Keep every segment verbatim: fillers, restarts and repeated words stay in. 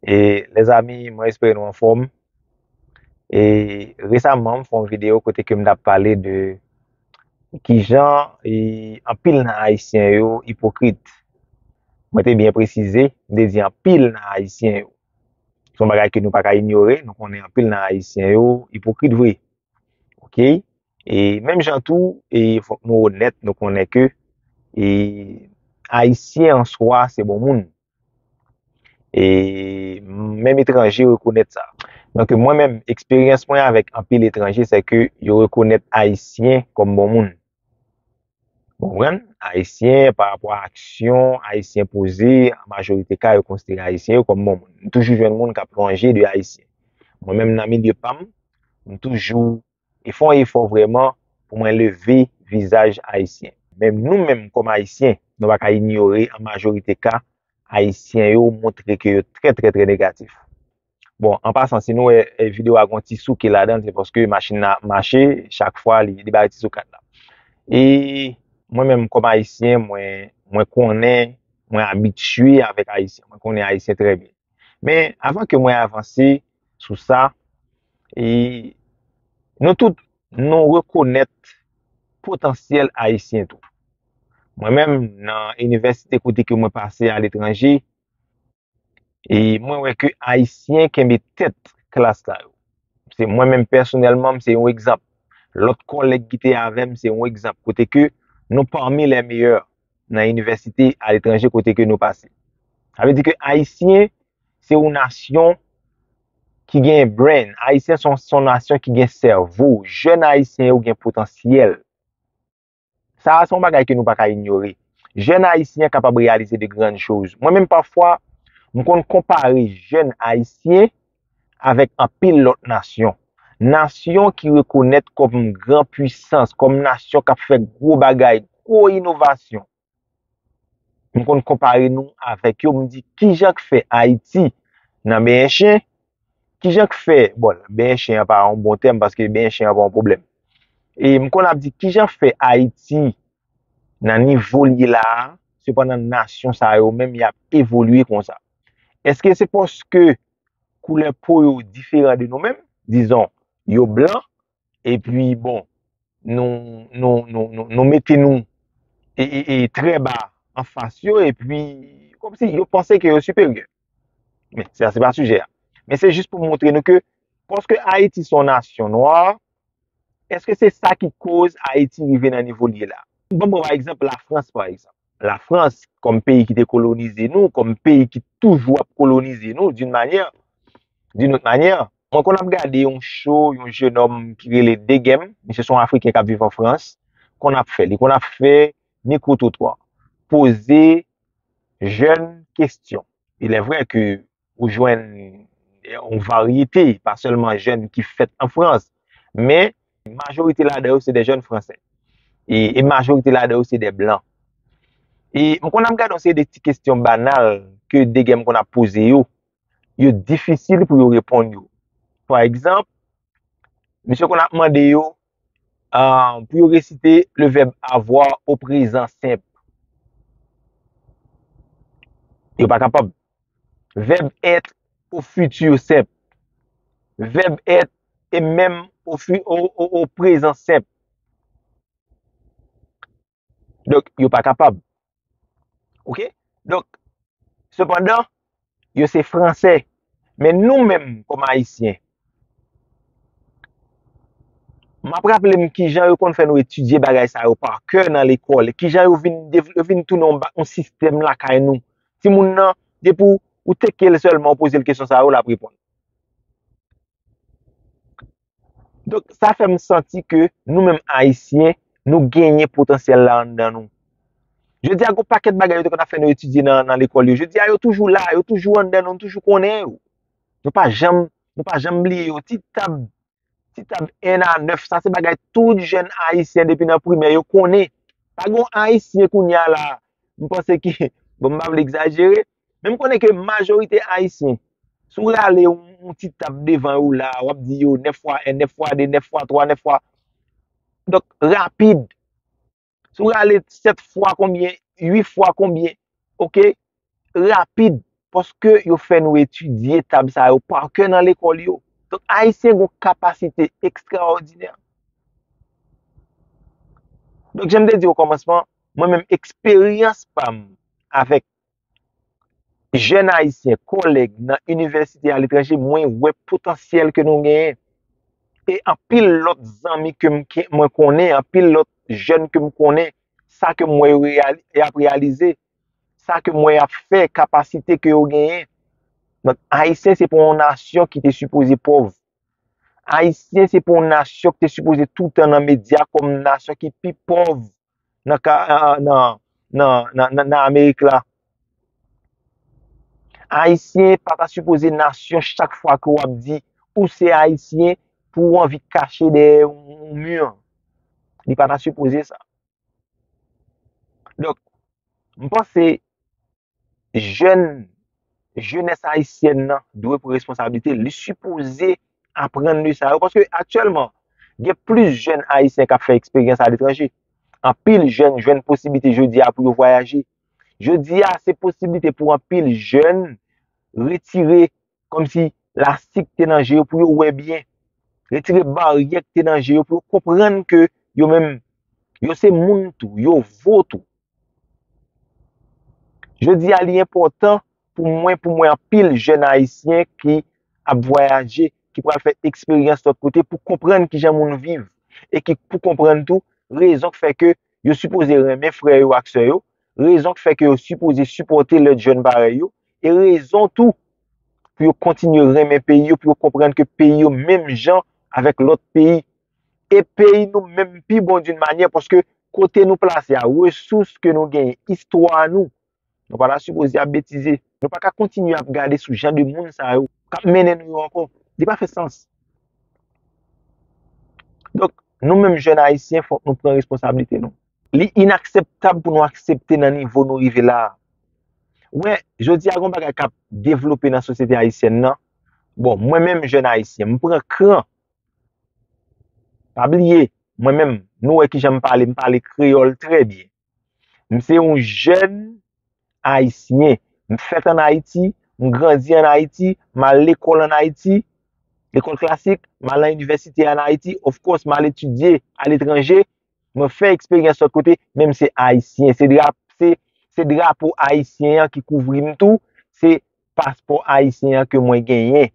E lèzami, mwen espere nou anfòm. E resaman, m fè yon videyo kote ke m t ap pale de kijan e, anpil nan Ayisyen yo ipokrit. Mwen te byen presize, m te di anpil nan Ayisyen yo. Se yon bagay ke nou pa ka inyore, nou konnen anpil nan Ayisyen yo ipokrit vre. Oke? E menm jan tou, e fòk nou onèt, nou konnen ke e, Ayisyen an swa se bon moun. E menm etranje rekonèt sa. Donk, mwen menm, eksperyans mwen avèk anpil etranje, se ke yo rekonèt Ayisyen kòm bon moun. Ou konprann? Ayisyen, pa rapò a aksyon, Ayisyen poze, an majorite ka, yo konsidere Ayisyen yo kòm bon moun. M toujou jwenn moun k ap lwanje de Ayisyen. Mwen menm, nan milye pa m, m toujou e fè yon efò vrèman pou mwen leve vizaj Ayisyen. Men nou menm, kòm Ayisyen, nou pa ka inyore, an majorite ka, Ayisyen yo montre ke yo trè, trè, trè negatif. Bon, an pasan, si nou wè e, videyo a gen yon ti souke ladan l, se paske machin nan ap mache, chak fwa li, li bay ti soukad la. E mwen menm, kòm Ayisyen, mwen, mwen konnen, mwen abitye avèk Ayisyen. Mwen konnen Ayisyen trè byen. Men, avan ke mwen avanse sou sa, e nou tout, nou rekonèt potansyèl Ayisyen tou. Mwen menm, nan inivèsite kote ke mwen pase aletranje, e mwen wè ke Ayisyen kenbe tèt klas la yo. Se mwen menm pèsonèlman, m se yon egzanp. Lòt kòlèg ki te avè m, se yon egzanp. Kote ke nou pami lè meyè nan inivèsite aletranje kote ke nou pase. Sa vle di ke Ayisyen se yon nasyon ki gen brain. Ayisyen se yon, se yon nasyon ki gen sèvo. Jèn Ayisyen yo gen potansyèl. Sa a se yon bagay ke nou pa ka inyore. Jèn Ayisyen kapab reyalize de grann choz. Mwen menm pafwa, m konn konpare jèn Ayisyen avèk anpil lòt nasyon. Nasyon ki rekonèt kòm gran pwisans, kòm nasyon k ap fè gwo bagay, gwo inovasyon. M konn konpare nou avèk yo, m di kijan k fè Ayiti nan benyen chen, kijan k fè, bon, benyen chen an pa yon bon tèm paske benyen chen an pa yon pwoblèm. E m konn ap di kijan k fè Ayiti nan nivo l ye la a, sepandan nasyon sa yo menm y ap evolye konsa. Èske se paske koulè po yo diferan de nou menm? Dizon, yo blan, epi bon, nou, nou, nou, nou, nou mete nou e, e, e, trè ba anfas yo, epi kòmsi yo panse ke yo siperyè. Men sa se pa sijè a. Men se jis pou montre nou ke, paske Ayiti se yon nasyon nwa, èske se sa ki koz Ayiti rive nan nivo l ye la? Ban m pran pa egzanp Lafrans, pa egzanp. Lafrans, kòm peyi ki te kolonize nou, kòm peyi ki toujou ap kolonize nou, d'une manière, d'une autre manière. Mwen konn ap gade yon show, yon jennonm ki rele Degem, misye se yon Afriken k ap viv an Frans, konn ap fè, li konn ap fè mikwo-twotwa, poze jèn kesyon. Il est vrai que ou jwenn yon varyete, pa sèlman jèn ki fèt an Frans, men majorite ladan yo se de jèn fransè. E, e majorite ladan yo se de blan. E m konn ap gade yon seri de ti kesyon banal ke Degem konn ap poze yo, yo difisil pou yo reponn yo. Pa egzanp, misye konn ap mande yo, ah, pou yo resite le verbe avoir au présent simple. Yo pa kapab. Verbe être au futur simple. Verbe être et même au, fu- au, au, au présent simple. Donk, yo pa kapab. Oke? Donk, sepandan, yo se fransè. Men nou menm, kòm Ayisyen, m ap raple m kijan yo konn fè nou etidye bagay sa yo pa kè nan lekòl, kijan yo vin, dev- yo vin tounen yon, ba- yon sistèm lakay nou. Timoun nan, depi w, ou teke l sèlman, ou poze l kesyon sa yo, l ap reponn. Donk, sa fè m santi ke nou menm Ayisyen, nou genyen potansyèl la anndan nou. Jodi a, gen yon pakèt bagay yo te konn ap fè nou etidye nan, nan lekòl yo. Jodi a, yo toujou la, yo toujou anndan nou, nou toujou konnen yo. Nou pa janm, nou pa janm bliye yo. Ti tab, ti tab en a nèf, sa se bagay tout jèn Ayisyen depi nan primè yo konnen. Pa gen yon Ayisyen kounye a la, m panse ke, bon, m pa vle egzajere, men m konnen ke majorite Ayisyen, si w rale yon, yon ti tab devan yo la, w ap di yo nèf fwa en, nèf fwa de, nèf fwa twa, nèf fwa. Donk, rapid. Si w rale sèt fwa konbyen, uit fwa konbyen, oke? Rapid. paske yo fè nou etidye tab sa yo pa kè nan lekòl yo. Donk, Ayisyen gen yon kapasite ekstraòdinè. Donk, jan m te di okòmansman, mwen menm, eksperyans pa m avèk jèn Ayisyen, kòlèg nan inivèsite aletranje, mwen wè potansyèl ke nou genyen. E anpil lòt zanmi ke m, ke mwen konnen, anpil lòt jèn ke m konnen, sa ke m wè yo reyali-, y ap reyalize, sa ke m wè y ap fè, kapasite ke yo genyen. Donk, Ayisyen se pa yon nasyon ki te sipoze pòv. Ayisyen se pa yon nasyon ki te sipoze toutan nan medya kòm nasyon ki pi pòv nan, ka, nan, nan, nan, nan, nan Amerik la. Ayisyen pa ta sipoze nasyon chak fwa ke w ap di ou se Ayisyen pou w anvi kache dèyè yon mi. Li pa ta sipoze sa. Donk, m panse jèn, jenès ayisyèn nan dwe pran responsablite l. Li sipoze aprann de sa yo. Paske aktyèlman, gen plis jèn Ayisyen k ap fè eksperyans aletranje. Anpil jèn jwenn posiblite jodi a pou yo vwayaje. Jodi a, se posiblite pou anpil jèn retire kòmsi lastik te nan je yo pou yo wè byen. Retire baryè k te nan je yo pou yo konprann ke yo menm, yo se moun tou, yo vo tou. Jodi a, li enpòtan pou mwen, pou mwen anpil jèn Ayisyen ki ap vwayaje, ki pral fè eksperyans lòt kote pou konprann kijan moun viv e ki pou konprann tou rezon k fè ke yo sipoze renmen frè yo ak sè yo, rezon k fè ke yo sipoze sipòte lòt jèn parèy yo, e rezon tou pou yo kontinye renmen peyi yo, pou yo konprann ke peyi yo menm jan avèk lòt peyi. E peyi nou menm pi bon d'une manière, paske kote nou plase a, resous ke nou genyen, istwa nou, nou pa ta sipoze ap betize. Nou pa ka kontinye ap gade sou jan de moun sa yo k ap mennen nou yo ankò. Li pa fè sans. Donk, nou menm jèn Ayisyen, fòk nou pran responsablite nou. Li inakseptab pou nou aksepte nan nivo nou rive la a. Wè, jodi a, gen yon bagay k ap devlope nan sosyete ayisyèn nan. Bon, mwen menm, jèn Ayisyen, m pran kran. Pa bliye, mwen menm, nou wè kijan m pale, m pale kreyòl trè byen. M se yon jèn Ayisyen. M fèt ann Ayiti, m grandi ann Ayiti, m al lekòl ann Ayiti, lekòl klasik, m al nan inivèsite ann Ayiti, of course, m al etidye aletranje, mwen fè eksperyans lòt kote, men m se Ayisyen. Se dra-, se, se drapo ayisyen an ki kouvri m tou, se paspò ayisyen an ke mwen genyen.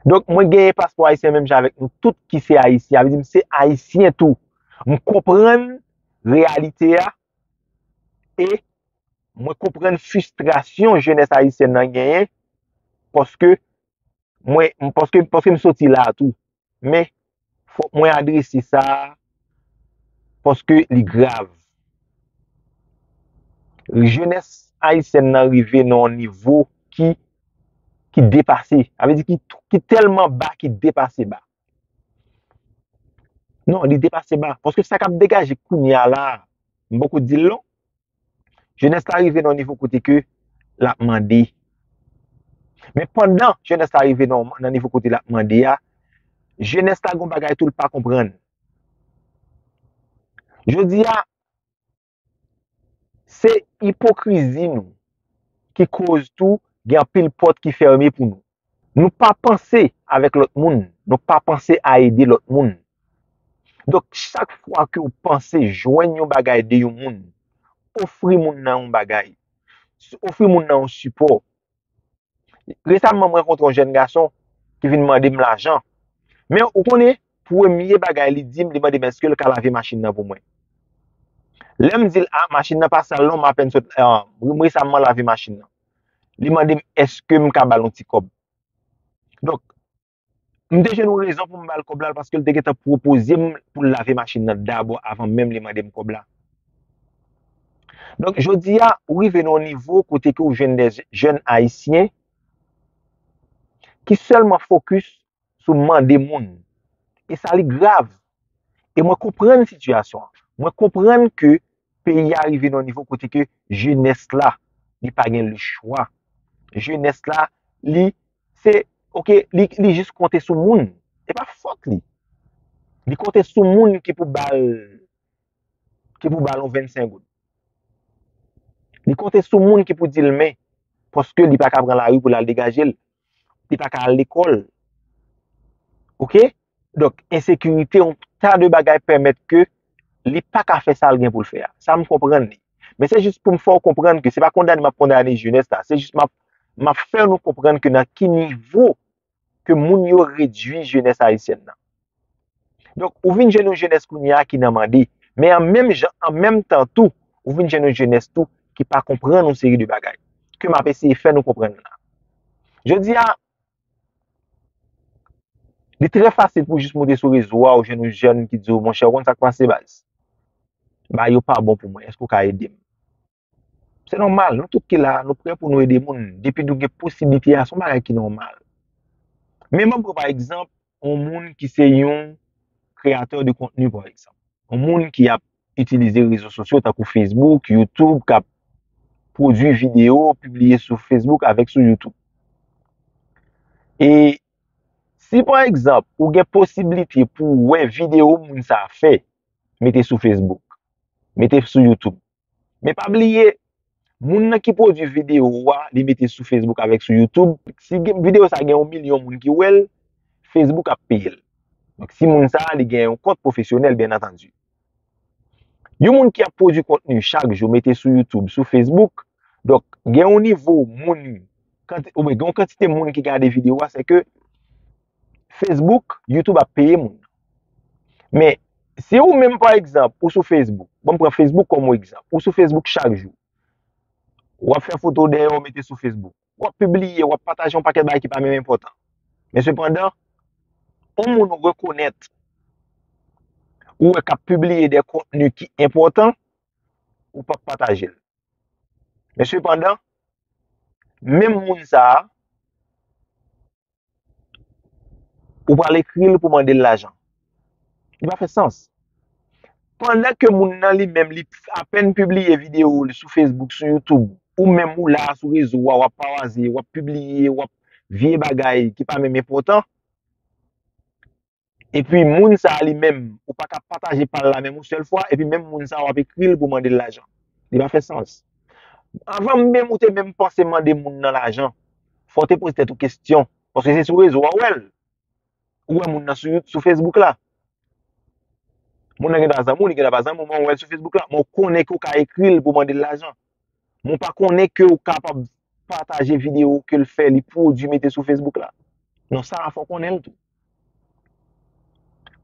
Donk, mwen genyen paspò ayisyen menm jan avèk nou tout ki se Ayisyen. Sa vle di m se Ayisyen tou. M konprann reyalite a e mwen konprann fristrasyon jenès ayisyèn nan genyen paske mwen, paske, paske m soti la tou. Men, fòk mwen adrese sa paske li grav. Jenès ayisyèn nan rive nan yon nivo ki, ki depase. Sa vle di ki, ki tèlman ba, ki depase ba. Non, li depase ba. Paske sa k ap degaje kounye a la, m poko di l non. Jenès la rive nan yon nivo kote ke l ap mande. Men pandan jenès la rive nan, nan nivo kote l ap mande a, jenès la gen yon bagay tou l pa konprann. Jodi a, se ipokrizi nou ki koz tou gen anpil pòt ki fèmen pou nou. Nou pa panse avèk lòt moun, nou pa panse a ede lòt moun. Donk, chak fwa ke w panse jwenn yon bagay de yon moun, ofri moun nan yon bagay, ofri moun nan yon sipò. Resaman, mwen rankontre yon jèn gason ki vin mande m lajan. Men ou konnen, premye bagay li di m, li mande m èske l ka lave machin nan pou mwen. Lè m di l, a, machin nan pa sal non, m apèn sot, a, m resaman lave machin nan. Li mande m èske m ka ba l yon ti kòb. Donk, m te jwenn yon rezon pou m ba l kòb la, paske l te gentan pwopoze m pou l lave machin nan dabò avan menm li mande m kòb la. Donk, jodi a, ou rive nan yon nivo kote ke ou jwenn de jèn ayisyen ki sèlman fokis sou mande moun. E sa li grav. E mwen konprann sitiyasyon an. Mwen konprann ke peyi a rive nan yon nivo kote ke jenès la, li pa gen lechwa. Jenès la, li, se, oke, li, li jis konte sou moun. E pa fòt li. Li konte sou moun ki pou ba l, ki pou ba l yon vennsenk goud. Li konte sou moun ki pou di l men, paske li pa ka pran lari pou l al degaje l. Li pa ka al lekòl. Oke? Donk, ensekirite, yon ta de bagay pèmèt ke li pa ka fè sa l gen pou l fè a. Sa m konprann li. Men se jis pou m fè w konprann ke se pa kondane m ap kondane jenès la. Se jis m ap, m ap fè nou konprann ke nan ki nivo ke moun yo redui jenès ayisyèn nan. Donk, ou vin jwenn yon jenès kounye a ki nan mande. Men an menm jan, an menm tan tou, ou vin jwenn yon jenès tou ki pa konprann yon seri de bagay. Ke m ap eseye fè nou konprann la. Jodi a, li trè fasil pou jis moute sou rezo a, ou jwenn yon jèn ki di w, monchè, ou konn sa k pase, baz? Bagay yo pa bon pou mwen, èske w ka ede m? Se nòmal, nou tout ki la, nou prè pou nou ede moun. Depi nou gen posiblite a, se yon bagay ki nòmal. Men ban m pran pa egzanp, yon moun ki se yon kreyatè de kontni, pa egzanp. Yon moun ki ap itilize rezo sosyo tankou Facebook, YouTube, k ap pwodui videyo, pibliye sou Facebook avèk sou YouTube. E si pa egzanp, ou gen posiblite pou w wè videyo moun sa a fè, mete sou Facebook, mete sou YouTube. Men pa bliye, moun nan ki pwodui videyo a, li mete sou Facebook avèk sou YouTube, si gen, videyo sa gen yon milyon moun ki wè l, Facebook ap peye l. Donk, si moun sa a, li gen yon kont pwofesyonèl, byen antandi. Yon moun ki ap pwodui kontni chak jou, mete sou YouTube, sou Facebook, donk, gen yon nivo moun, kanti-, oubyen gen yon kantite moun ki gade videyo a, se ke Facebook, YouTube ap peye moun. Men, si ou menm, pa egzanp, ou sou Facebook, bon, m pran Facebook kòm yon egzanp, ou sou Facebook chak jou, w ap fè foto dèyè w mete sou Facebook, w ap pibliye, w ap pataje yon pakèt bagay ki pa menm enpòtan. Men sepandan, yon moun ou rekonèt, ou wè k ap pibliye de kontni ki enpòtan, ou p ap pataje l. Men sepandan, menm moun sa a, ou pral ekri l pou mande l lajan. Li pa fè sans. Pandan ke moun nan li menm, li apèn pibliye videyo l sou Facebook, sou YouTube, ou menm ou la sou rezo a, w ap pawaze, w ap pibliye, w ap vye bagay ki pa menm enpòtan, epi moun sa a li menm, ou pa ka pataje pa l la menm yon sèl fwa, epi menm moun sa a w ap ekri l pou mande l lajan. Li pa fè sans. Anvan menm ou te menm panse mande moun nan lajan, fò w te poze tèt ou kesyon, paske se sou rezo a w wè l. Ou wè moun nan sou, sou Facebook la. Moun nan gentan zanmi w, li gentan pa zanmi w, men w wè l sou Facebook la. Men w konnen ke w ka ekri l pou mande l lajan. Men w pa konnen ke w kapab pataje videyo ke l fè, li pwodui, mete sou Facebook la. Non, sa a fò w konnen l tou.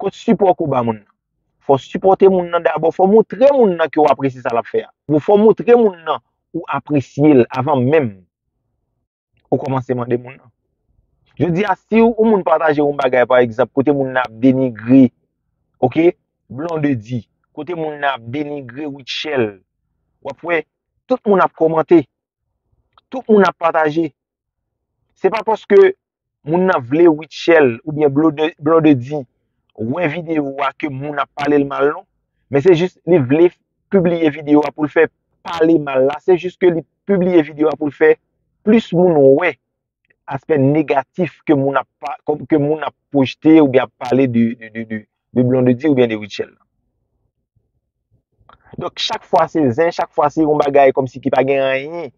Kot sipò ke w ba moun nan? Fò w sipòte moun nan dabò, fò w montre moun nan ke w apresye sa l ap fè a. Ou fò w montre moun nan ou apresye l avan menm ou kòmanse mande moun nan. Jodi a, si yon moun pataje yon bagay, pa egzanp, kote moun nan ap denigre, oke, Blondedy, kote moun nan ap denigre Rutshelle, w ap wè, tout moun ap kòmante, tout moun ap pataje. Se pa paske moun nan vle Rutshelle oubyen Blonde-, Blondedy wè videyo a ke moun ap pale l mal, non. Men se jis li vle pibliye videyo a pou l fè pale mal la. Se jis ke li pibliye videyo a pou l fè plis moun wè aspè negatif ke moun ap pa-, ke moun ap pwojte oubyen ap pale de, de, de, de, de Blondedy oubyen de Rutshelle. Donk, chak fwa se zen, chak fwa se yon bagay kòmsi ki pa gen anyen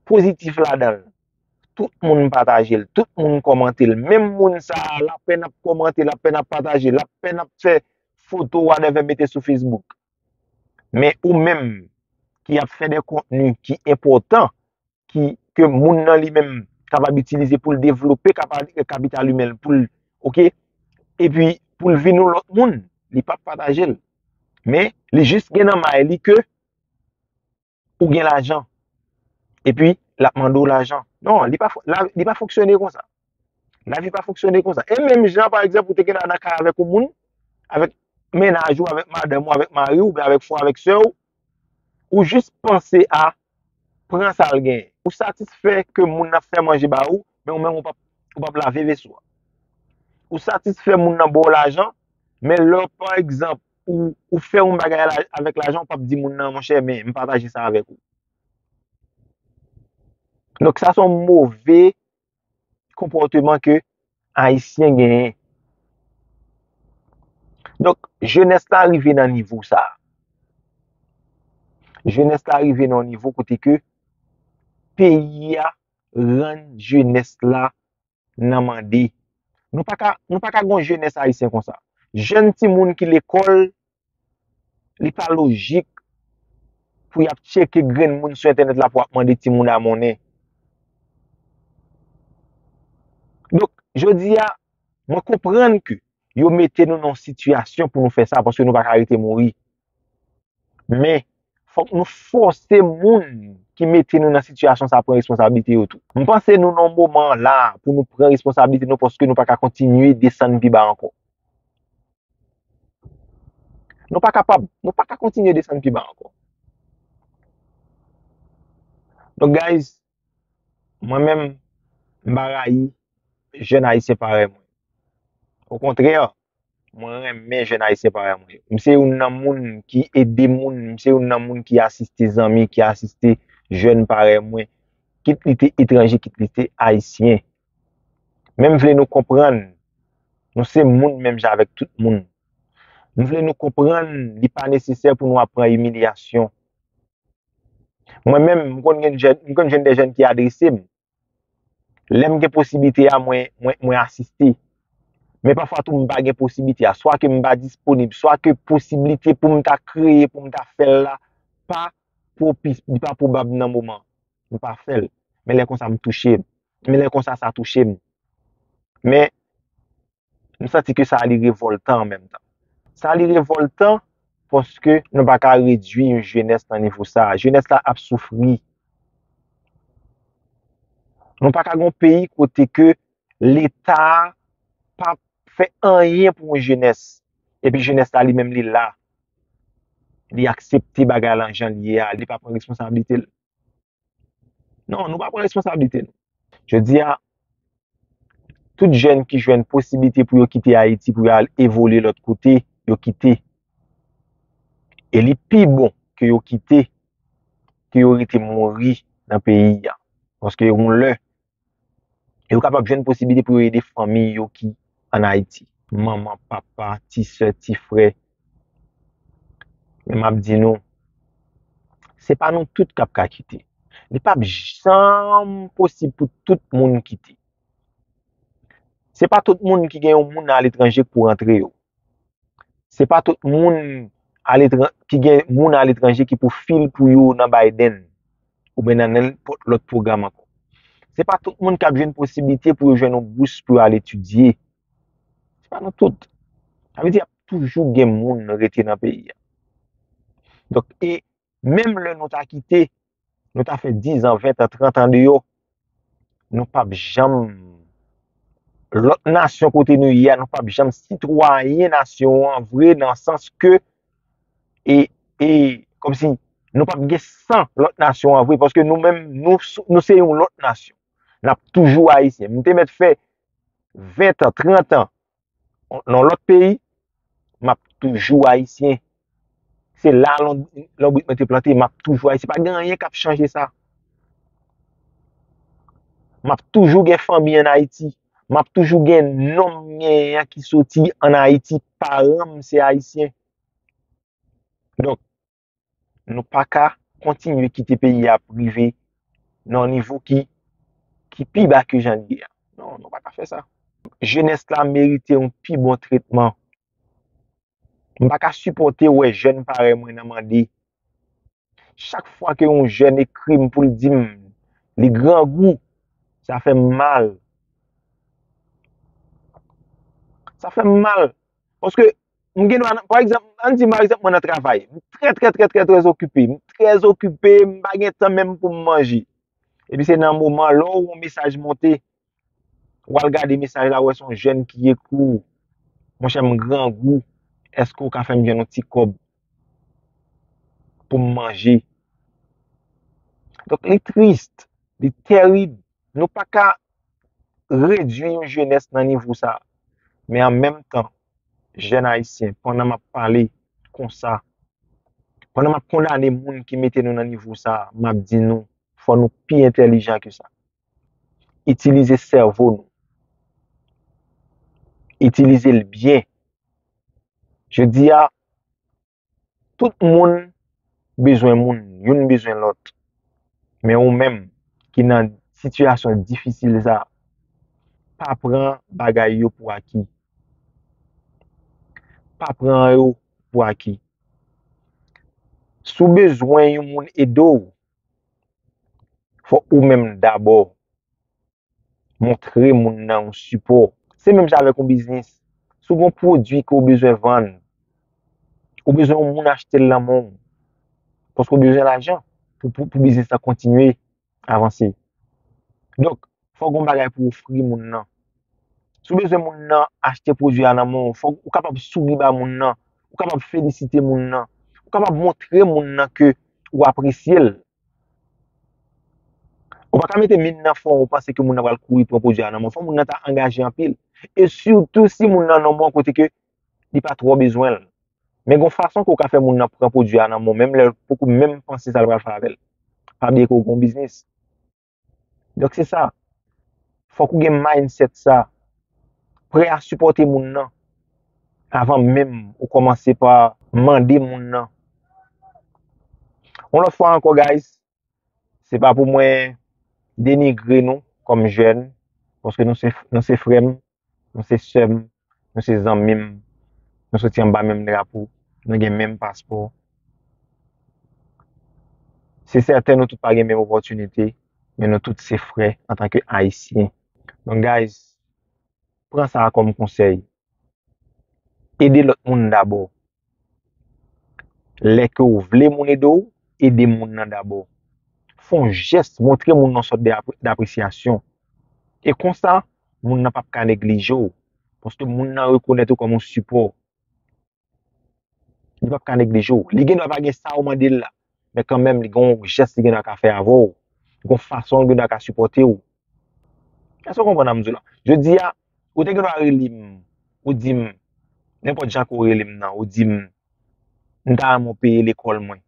pozitif ladan l. Tout moun pataje l, tout moun kòmante l. Menm moun sa a, l apèn ap kòmante, l apèn ap pataje, l apèn ap fè foto, whatever, mete sou Facebook. Men ou menm ki ap fè de kontni ki enpòtan, ki, ke moun nan li menm kapab itilize pou l devlope kapa-, kapital imen l, pou l, oke, epi pou l vin yon lòt moun, li p ap pataje l. Men, li jis gen nan may li ke ou gen lajan. Epi, l ap mande w lajan. Non, li pa fo-, la, li pa fonksyone konsa. Lavi pa fonksyone konsa. E menm jan, pa egzanp, ou te gen nan kay avèk yon moun, avèk mennaj ou, avèk madanm ou, avèk mari w, oubyen avèk frè w, avèk sè w, ou jis panse a pran sa l genyen. Ou satisfè ke moun nan fè manje ba ou, men ou menm ou p ap, ou p ap lave veso a. Ou satisfè moun nan ba w lajan, men lè, pa egzanp, ou, ou fè yon bagay la, avèk lajan, ou p ap di moun nan, monchè, men m pataje sa avèk ou. Donk, sa se yon move konpòteman ke Ayisyen genyen. Donk, jenès la rive nan nivo sa a. Jenès la rive nan yon nivo kote ke peyi a rann jenès la nan mande. Nou pa ka, nou pa ka gon jenès ayisyen konsa. Jèn timoun ki lekòl, li pa lojik pou y ap tcheke grenn moun sou entènèt la pou ap mande timoun a monnen. Donk, jodi a, mwen konprann ke yo mete nou nan yon sitiyasyon pou nou fè sa, paske nou pa ka rete mouri. Men, fòk nou fòse moun ki mete nou nan sitiyasyon sa pran responsablite yo tou. M panse nou nan moman la pou nou pran responsablite nou paske nou pa ka kontinye desann pi ba ankò. Nou pa kapab, nou pa ka kontinye desann pi ba ankò. Donk, guys, mwen menm, m pa rayi jèn ayisyen parèy mwen. Okontrè, mwen renmen jèn ayisyen parèy mwen yo. M se youn nan moun ki ede moun, m se youn nan moun ki asiste zanmi, ki asiste jèn parèy mwen, kit li te etranje, kit li te ayisyen. Men m vle nou konprann, nou se moun menm jan avèk tout moun. M vle nou konprann, li pa nesesè pou nou ap pran imilyasyon. Mwen menm, m konn gen jèn, m konn jwenn de jèn ki adrese m. Lè m gen posiblite a, mwen, mwen, mwen asiste. Men pafwa tou, m pa gen posiblite a. Swa ke m pa disponib, swa ke posiblite pou m ta kreye, pou m ta fè l la, pa pwopis, li pa pwobab nan moman. M pa fè l. Men lè konsa, m touche. Men lè konsa, sa touche m. Men, m santi ke sa li revòltan an menm tan. Sa li revòltan paske nou pa ka redui yon jenès nan nivo sa a. Jenès la ap soufri. Nou pa ka gon peyi kote ke Leta a pa fè anyen pou yon jenès. Epi jenès la li menm li la. Li aksepte bagay lan jan l ye a. Li pa pran responsablite l. Non, nou pa pran responsablite nou. Jodi a, tout jèn ki jwenn posiblite pou yo kite Ayiti, pou yo al evolye lòt kote, yo kite. E li pi bon ke yo kite, ke yo rete mouri nan peyi a. Paske yon lè, yo kapab jwenn posiblite pou yo ede fanmi yo ki ann Ayiti. Manman, papa, ti sè, ti frè. Men m ap di nou, se pa nou tout k ap ka kite. Li p ap janm posib pou tout moun kite. Se pa tout moun ki gen yon moun aletranje k pou rantre yo. Se pa tout moun aletran-, ki gen moun aletranje ki pou fil pou yo nan Biden oubyen nan nenpòt lòt pwogram ankò. Se pa tout moun k ap jwenn posiblite pou yo jwenn yon bous pou yo al etidye. Se pa nou tout. Sa vle di, y ap toujou gen moun rete nan peyi a. Donk, e menm lè nou ta kite, nou ta fè diz an, ven an, trant an deyò, nou p ap janm, lòt nasyon kote nou ye a, nou p ap janm sitwayen nasyon an vre, nan sans ke, e, e, kòmsi, nou p ap gen san lòt nasyon an vre, paske nou menm, nou, nou se yon lòt nasyon. N ap toujou ayisyen. M te mèt fè ven an, trant an, nan lòt peyi, m ap toujou ayisyen. Se la lonbrit mwen te plante, m ap toujou ayisyen. Pa gen anyen k ap chanje sa. M ap toujou gen fanmi ann Ayiti. M ap toujou gen non m genyen an ki soti ann Ayiti. Paran m se ayisyen. Donk, nou pa ka kontinye kite peyi a ap rive nan yon nivo ki, ki pi ba ke jan l ye a. Non, nou pa ka fè sa. Jenès la merite yon pi bon tretman. M pa ka sipòte wè jèn parèy mwen nan mande. Chak fwa ke yon jèn ekri m pou l di m li grangou, sa fè m mal. Sa fè m mal. Paske m gen dwa, pa egzanp, ann di, pa egzanp, mwen nan travay. M trè, trè, trè, trè, trè okipe. M trè okipe, m pa gen tan menm pou m manje. Epi se nan moman, lè w wè yon mesaj monte, w al gade mesaj la, w wè se yon jèn ki ekri w, monchè, m grangou, èske w ka fè m jwenn yon ti kòb pou m manje? Donk, li tris, li tèrib. Nou pa ka redui yon jenès nan nivo sa. Men an menm tan, jèn ayisyen, pandan m ap pale konsa, pandan m ap kondane moun ki mete nou nan nivo sa, m ap di nou, fò nou pi entèlijan ke sa. Itilize sèvo nou. Itilize l byen. Jodi a, tout moun bezwen moun, youn bezwen lòt. Men ou menm ki nan sitiyasyon difisil sa, pa pran bagay yo pou aki. Pa pran yo pou aki. Si w bezwen yon moun ede w, fò ou menm dabò montre moun nan yon sipò. Se menm jan avèk yon biznis. Si w gen yon pwodui ke w bezwen vann, ou bezwen yon moun achte l nan men w. Paske w bezwen lajan pou, pou, pou biznis la kontinye avanse. Donk, fò w gen yon bagay pou w ofri moun nan. Si w bezwen moun nan achte pwodui a nan men w, fò w kapab souri ba moun nan, ou kapab felisite moun nan, ou kapab montre moun nan ke ou apresye l. Ou pa ka mete min nan fon ou panse ke moun nan pral kouri pran pwodui a nan men w. Fò moun nan ta angaje anpil. E sitou si moun nan nan yon kote ke li pa twò bezwen l. Men gen yon fason ke w ka fè moun nan pran pwodui a nan men w, menm lè l poko menm panse sa l pral fè avè l. Pa bliye ke w gen yon biznis. Donk se sa. Fòk ou gen mindset sa. Prè a sipòte moun nan. Avan menm ou kòmanse pa mande moun nan. Yon lòt fwa ankò, guys, se pa pou mwen denigre nou kòm jèn, paske nou se, nou se frè m, nou se sè m, nou se zanmi m, nou soti anba menm drapo, nou gen menm paspò. Se sèten nou tout pa gen menm opòtinite, men nou tout se frè antanke Ayisyen. Donk, guys, pran sa a kòm konsèy. Ede lòt moun dabò. Lè ke w vle moun ede w, ede moun nan dabò. Fè yon jès, montre moun nan sòt de apre-, d'apresyasyon. E konsa, moun nan p ap ka neglije w. Paske moun nan rekonèt ou kòm yon sipò. Li p ap ka neglije w. Li gen dwa pa gen sa w mande l la, men kanmenm, li gen yon jès li gen dwa ka fè avè w. Li gen yon fason l gen dwa ka sipòte w. Èske w konprann sa m di w la? Jodi a, ou te gen dwa rele m, ou di m, nenpòt jan ke w rele m nan, ou di m, m ta renmen w peye lekòl mwen.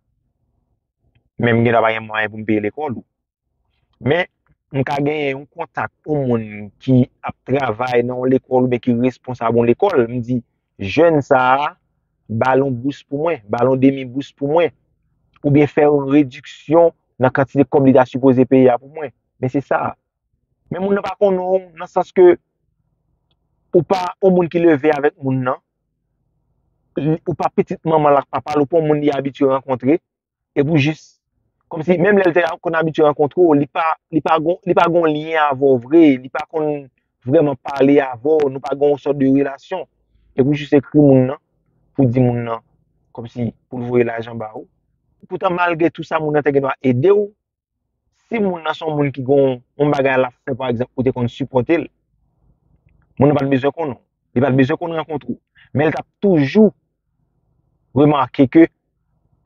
Men m gen dwa pa gen mwayen pou m peye lekòl ou. Men, m ka genyen yon kontak, yon moun ki ap travay nan yon lekòl oubyen ki responsab yon lekòl. M di, jèn sa a, ba l yon bous pou mwen, ba l yon demi bous pou mwen. Oubyen fè yon rediksyon nan kantite kòb li ta sipoze peye a pou mwen. Men se sa. Men moun nan pa konnen w nan sans ke ou pa yon moun ki leve avèk moun nan. Ou pa pitit manman l ak papa l, ou pa yon moun li abitye rankontre. Epi w jis, kòmsi, menm lè l te konn abitye rankontre w, li pa, li pa gon, li pa gon lyen avè w vre, li pa konn vrèman pale avè w, nou pa gon yon sòt de relasyon. Epi w jis ekri moun nan, pou di moun nan, kòmsi, pou l voye lajan ba ou. Poutan, malgre tou sa, moun nan te gen dwa ede w. Si moun nan se yon moun ki gon yon bagay l ap fè, pa egzanp, ou te konn sipòte l, moun nan pa t bezwen konnen w. Li pa t bezwen konn rankontre w. Men l t ap toujou remake ke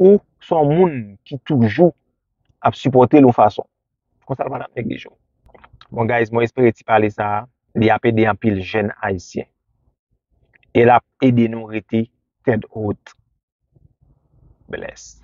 ou se yon moun ki toujou ap sipòte l yon fason. Konsa l pa t ap neglije w. Bon, guys, mwen espere ti pale sa a, li ap ede anpil jèn ayisyen. E l ap ede nou rete tèt wot. Bless.